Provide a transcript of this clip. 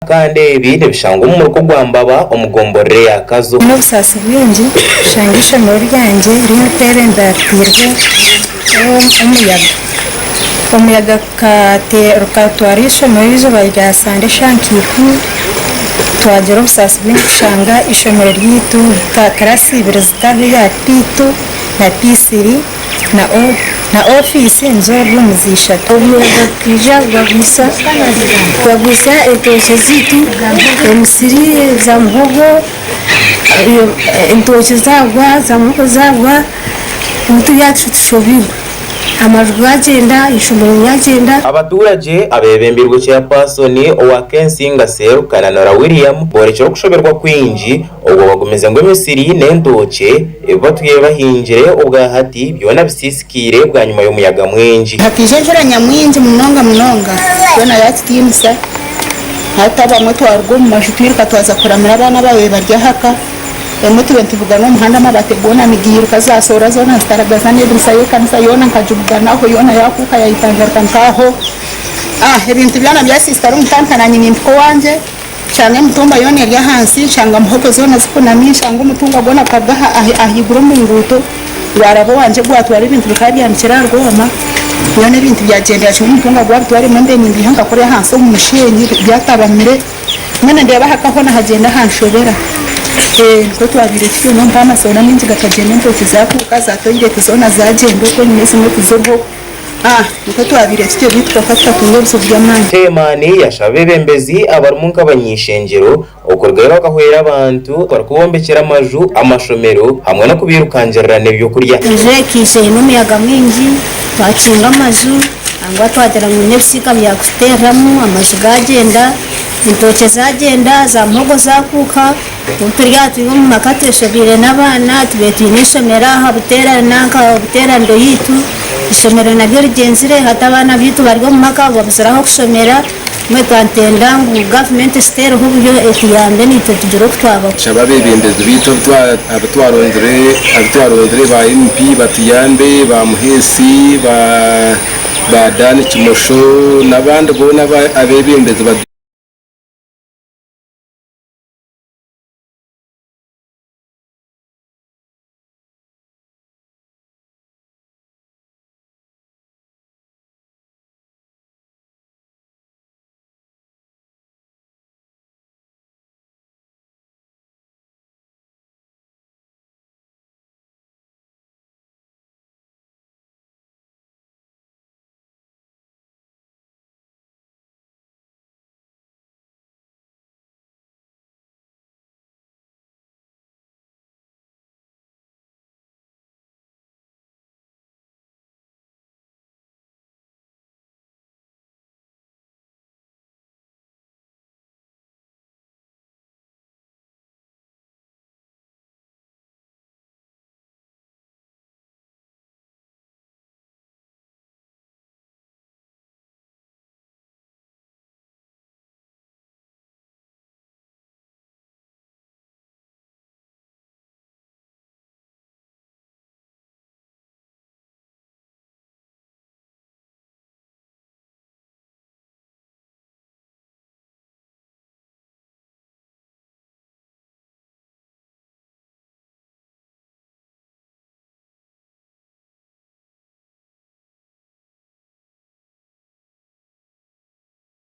Kandi ebi nibishangwa omu muruka ogwa Mbaba omu gomborora eya Kazo. N'obusaasi bwingi kushanga eishomero ryangye rindikwebembera riteirwe omuyaga. Omuyaga gukatwara eishomero eizooba rya Sande eshaaha nka ikumi. Twagira obusaasi bwingi kushanga eishomero ryaitu kiraasi ibiri zitariho eya P2 na P3. Na ofiisi nizo ruumu ishatu. Omuyaga gukaija gwagwisa entookye zaitu, emisiri za muhogo, entookye zaagwa, za muhogo zaagwa, obu turi aha tushobeirwe, amaju gaagyenda, eishomero ryagyenda. Abaturage abeebembirwe Chairperson owa Kensinga Cell, Kananura William boorekire okushoberwa kwingi Obwo bagumize ngu emisiri n'entookye ebi batwire bahingire obwa hati byona bisiisikaire bwanyima y'omuyaga mwingi. Hakaija enjura nyamwingi munonga munonga yoona yaatutiinisa. Hati abamwe twaruga omu maju twiruka twaza kuramira abaana abaabaire bari ahaka. Emwe tube nitubugana omu muhanda amabaati goona nigairuka za soora zoona zitaragaza n'edirisa y'ekanisa yoona nkagibuganaho yoona yaakuuka yaayetangarika nk'aho. Ebintu byona byasiisikara omu tanka naanye nimpika owangye. Nshanga emitumba yoona eri ahansi, nshanga muhogo zoona zikunami, nshanga omutunga gwona gukaba ahaiguru omu nguuto, gwaraba owangye gwatwara ebintu bikaba byanikire aha rwoma, byona ebintu byagyendera kimwe omutunga gwabitwara ebimwe mbiire nimbiiha nkakora ahansi omu musheenyi byatabamire, mbwenu ndeeba haka hoona hagyenda hanshobera. Nikwo twabaire tutyo n'omupa amasoona maingi gakagyenda entookye zakuuka, za toyireti zoona zagyenda okwo enyima ezimwe tiziriho. A Nikwo twabaire tutyo beitu kwonka tukatunga ebizibu by'amaani. Chairman yashaba abeebembezi abarimu nk'abany'eishengyero okurugayo bakahwera abantu barikubombekyera amaju, amashomero hamwe n'okubairukangirira n'ebyokurya. Enjura ekaija eine omuyaga mwingi, twakinga amaju, nangwa twagira ngu n'ebisiika byakututeereramu, amaju gaagyenda, entookye zaagyenda, za muhogo zaakuuka. Obu turi aha turi omu maka tweshobeire n'abaana, tubaire twine eishomero aha Buteera nanka Buteeraniro yaitu, eishomero naryo rigyenzire hati abaana baitu bari omu maka babuzire ah'okushomera, mbwenu twaba nitwenda ngu gavumenti ekiteereho oburyo etuyambe naitwe tugire oku twabaho. Nshaba abeebembezi baitu abu twaronzire abu twaronzire ba MP batuyambe, ba Muheesi, ba ba Dan Kimosho n'abandi boona abeebembezi.